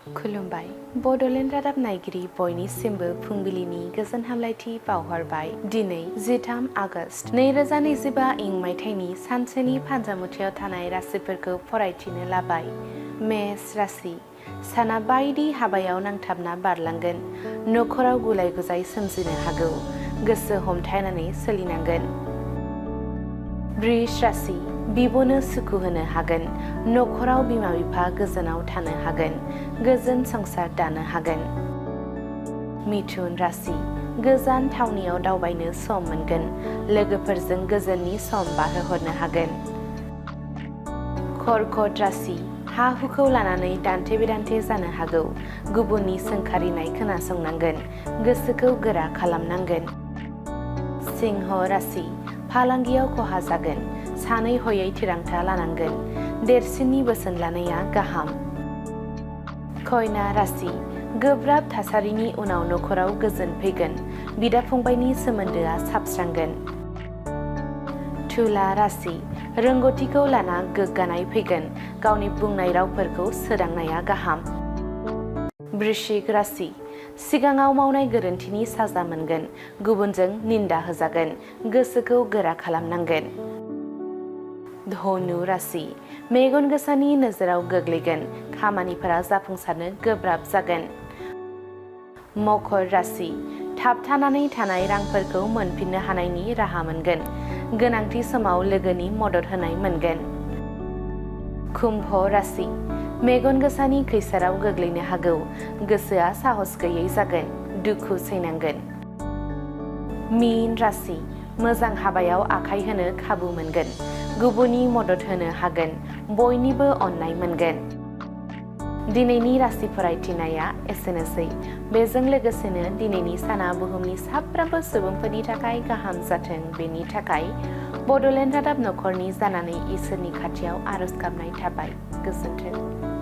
खुलुमबाय बड'लेण्ड रादाब नायगिरि बयनिसिमबो फुंबिलिनि गोजोन हामलायथि बावहरबाय। दिनै 13 आगस्ट 2025 इं मायथाइनि सानसेनि फान्जामुथियाव थानाय राशिफोरखौ फरायथिनो लाबाय। मेष राशि साना बायदि हाबायाव नांथाबना बारलांगोन। नखराव गुलाय गुजाय सोमजिनो हागौ। गोसो हमथायनानै सोलिनांगोन। वृष राशि बिब'नो सुखु होनो हागोन। नखराव बिमा बिफा गोजोनाव थानो हागोन। गोजोन संसार दानो हागोन। मिथुन राशि गोजान थावनियाव दावबायनो सम मोनगोन। लोगोफोरजों गोजोननि सम बारहोहरनो हागोन। कर्कट राशि हा हुखौ लानानै दान्थे बिदान्थे जानो हागौ। गुबुननि सोंखारिनाय खोनासंनांगोन। गोसोखौ गोरा खालामनांगोन। सिंह राशि फालांगियाव खहा जागोन। सानै हयै थिरांथा लानांगोन। देरसिननि बोसोन लानाया गाहाम। कन्या राशि गोब्राब थासारिनि उनाव नखराव गोजोन फैगोन। बिदा फंबायनि सोमोन्दोआ साबस्रांगोन। तुला राशि रोंगौथिखौ लाना गोग्गानाय फैगोन। गावनि बुंनाय रावफोरखौ सोदांनाया गाहाम। वृश्चिक राशि सिगाङाव मावनाय गोरोन्थिनि साजा मोनगोन। गुबुनजों निन्दा होजागोन। गोसोखौ गोरा खालामनांगोन। धनु राशि मेगन गोसानि नोजोराव गोग्लैगोन। खामानिफोरा जाफुंसारनो गोब्राब जागोन। मकर राशि थाबथानानै थानाय रांफोरखौ मोनफिननो हानायनि राहा मोनगोन। गोनांथि समाव लोगोनि मदद होनाय मोनगोन। कुम्भ राशि मेगन गोसानि खैसाराव गोग्लैनो हागौ। गोसोआ साहस गैयै जागोन। दुखु सैनांगोन। मीन राशि मोजां हाबायाव आखाइ होनो खाबु मोनगोन। गुबुननि मदद होनो हागोन। बयनिबो अननाय मोनगोन। दिनैनि राशि फरायथिनाया एसेनोसै। बेजों लोगोसेनो दिनैनि साना बुहुमनि साफ्रोमबो सुबुंफोरनि थाखाय गाहाम जाथों बेनि थाखाय बड'लेण्ड रादाब नखरनि जानानै इसोरनि खाथियाव आरज गाबनाय थाबाय। गोजोन्थों।